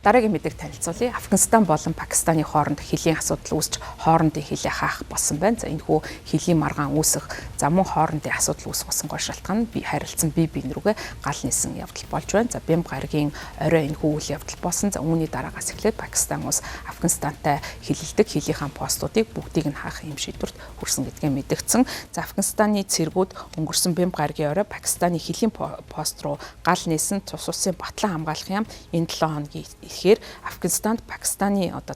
Дараагийн мэдээг танилцуулъя. Афганистан болон Пакистаны хооронд хилийн асуудал үүсч хоорондын хилээ хаах болсон байна. За, энэхүү хилийн маргаан үүсэх, за мөн хоорондын асуудал үүсэх болсон гол шалтгаан нь би харилцан бие биен рүүгээ гал нээсэн явдал болж байна. За, Бямба гарагийн орой энэхүү үйл явдал болсон. За, үүний дараагаас эхлээд Пакистан улс Афганистантай хилэлдэг хилийнхаа постуудыг бүгдийг нь хаах юм шийдвэрт хүрсэн гэдгээ мэдэгдсэн. За, Афганистаны цэргүүд өнгөрсөн Бямба гарагийн орой Пакистаны хилийн пост руу гал нээсэн. Цус усын батлан хамгаалах яам энэ 7 хоногийн ихээр Афганистанд Пакистаны одоо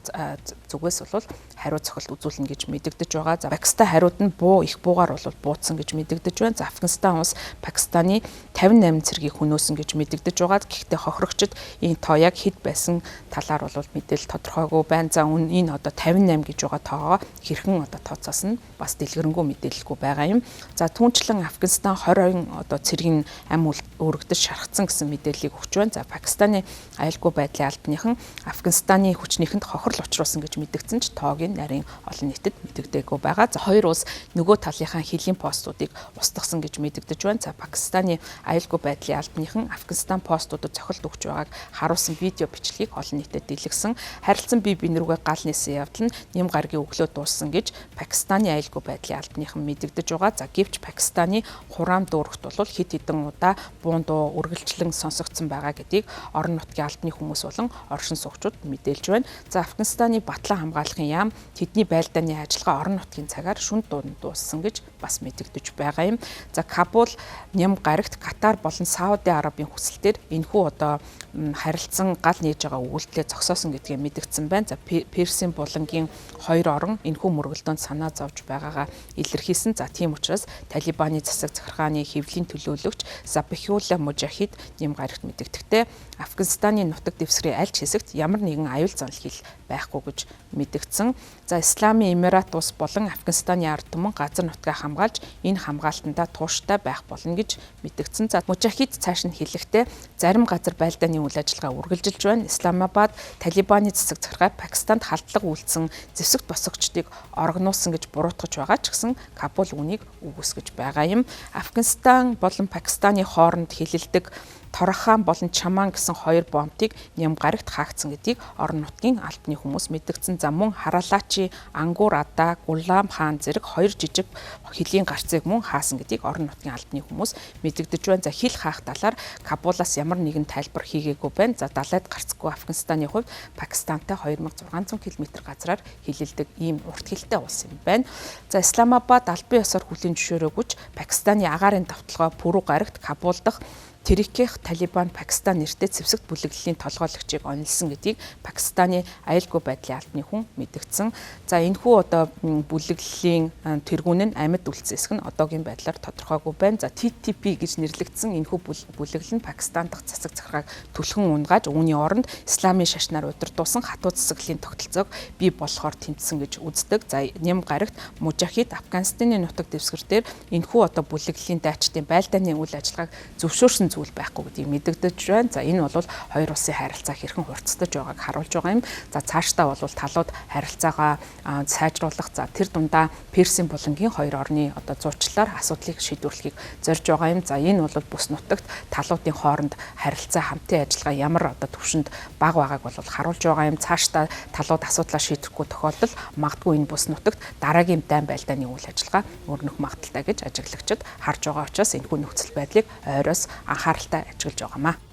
зүгээс бол хариу цохилт үзүүлнэ гэж мэдэгдэж байгаа. За, Пакистан хариуд нь буу их буугаар бол бууцсан гэж мэдэгдэж байна. За, Афганистан улс Пакистаны 58 цэргийг хөнөөсөн гэж мэдэгдэж байгаа. Гэхдээ хохирогчид энэ тоо яг хэд байсан талаар бол мэдээлэл тодорхойгүй байна. За, энэ одоо 58 гэж байгаа тоогоо хэрхэн одоо тооцоосон нь бас дэлгэрэнгүй мэдээлэлгүй байгаа юм. За, түүнчлэн Афганистан 22 одоо цэргийн ам өргөдөж шархацсан гэсэн мэдээллийг өгч байна. За, Пакистаны аюулгүй байдлын албаныхан Афганистаны хүчнийхэнд хохирол учруулсан гэж мэдэгдсэн ч тоог нь нарийн олон нийтэд мэдэгдээгүй байгаа. За, хоёр улс нөгөө талынхаа хилийн постуудыг устгасан гэж мэдэгдэж байна. За, Пакистаны аюулгүй байдлын албаныхан Афганистан постуудад цохилт өгч байгааг харуулсан видео бичлэгийг олон нийтэд дэлгэсэн. Харилцан бие биен рүүгээ гал нээсэн явдал нь Ням гарагийн өглөө дууссан гэж Пакистаны аюулгүй байдлын албаныхан мэдэгдэж байгаа. За, гэвч Пакистаны Курам дүүрэгт бол хэд хэдэн удаа буун дуу үргэлжлэн сонсогдсон байгаа гэдгийг орон нутгийн албаны хүмүүс болон оршин суугчид мэдээлж байна. За, Афганистаны батлан хамгаалахын яам тэдний байлдааны ажиллагаа орон нутгийн цагаар шөнө дунд дууссан гэж бас мэдэгдэж байгаа юм. За, Кабул Ням гарагт Катар болон Сауди Арабын хүсэлтээр энэхүү одоо харилцан гал нээж байгаа өгүүлдлээ зогсоосон гэдгээ мэдэгдсэн байна. За, Персийн булангийн хоёр орон энэхүү мөргөлдөөнд санаа зовж байгаагаа илэрхийлсэн. За, тийм учраас Талибаны засаг захиргааны хэвлэлийн төлөөлөгч Забихулла Мужахид Ням гарагт мэдэгдэхдээ Афганистаны нутаг дэвсгэрийн аль ч хэсэгт ямар нэгэн аюул занал хил байхгүй гэж мэдэгдсэн. За, Исламын Эмират улс болон Афганистаны ард түмэн газар нутгаа хамгаалж энэ хамгаалтандаа тууштай байх болно гэж мэдэгдсэн. За, Мужахид цааш нь хэлэхдээ зарим газар байлдааны үйл ажиллагаа үргэлжилж байна. Исламабад Талибаны засаг захиргаа Пакистанд халдлага үйлдсэн зэвсэгт босгогчдыг орогнуулсан гэж буруутгаж байгаа ч гэсэн Кабул үүнийг үгүйсгэж байгаа юм. Афганистан болон Пакистаны хооронд хилэлдэг Торхан болон Чаман гэсэн хоёр бомбыг Ням гарагт хаагдсан гэдгийг орон нутгийн албаны хүмүүс мэдэгдсэн. За, мөн Харалачи, Ангур Ада, Гулам хаан зэрэг хоёр жижиг хөлийн гарцыг мөн хаасан гэдгийг орон нутгийн албаны хүмүүс мэдэгдэж байна. За, хил хаах талаар Кабулаас ямар нэгэн тайлбар хийгээгүй байна. За, далайд гарцгүй Афганистаны хувьд Пакистантай 2600 км газраар хилэлдэг ийм урт хилтэй улс юм байна. За, Исламабад албан ёсоор хүлээн зөвшөөрөөгүй ч Пакистаны агаарын довтолгоо Пүрэв гарагт Кабул дахь Тэрикэх Талибан Пакистан нэртэй зэвсэгт бүлэглэлийн толгойлогчийг онилсон гэдгийг Пакистаны аюулгүй байдлын албаны хүн мэдэгдсэн. За, энэхүү одоо бүлэглэлийн тэргүүн нь амьд үлдсэн хэсэг нь одоогийн байдлаар тодорхойгүй байна. За, TTP гэж нэрлэгдсэн энэхүү бүлэглэл нь Пакистан дахь засаг захиргааг түлхэн унгааж үүний оронд исламын шашнаар удирдуулсан хатуу засаглалын тогтолцоог бий болгохоор тэмцсэн гэж үздэг. За, Ням гарагт Мужахид Афганистаны нутаг дэвсгэр дээр энэхүү одоо бүлэглэлийн дайчдын байлдааны үйл ажиллагааг зөвшөөрсөн зүйл байхгүй гэдгийг мэдэгдэж байна. За, энэ бол хоёр улсын харилцаа хэрхэн хурцдаж байгааг харуулж байгаа юм. За, цаашдаа бол талууд харилцаагаа сайжруулах, за тэр дундаа Персийн булангийн хоёр орны одоо зуучлалаар асуудлыг шийдвэрлэхийг зорж байгаа юм. За, энэ бол бүс нутагт талуудын хооронд харилцаа, хамтын ажиллагаа ямар одоо түвшинд бага байгааг бол харуулж байгаа юм. Цаашдаа талууд асуудлаа шийдэхгүй тохиолдолд магадгүй энэ бүс нутагт дараагийн дайн байлдааны үйл ажиллагаа өрнөх магадлалтай гэж ажиглагчид харж байгаа учраас энэхүү нөхцөл байдлыг ойроос анхааралтай ажиглаж байгаамаа.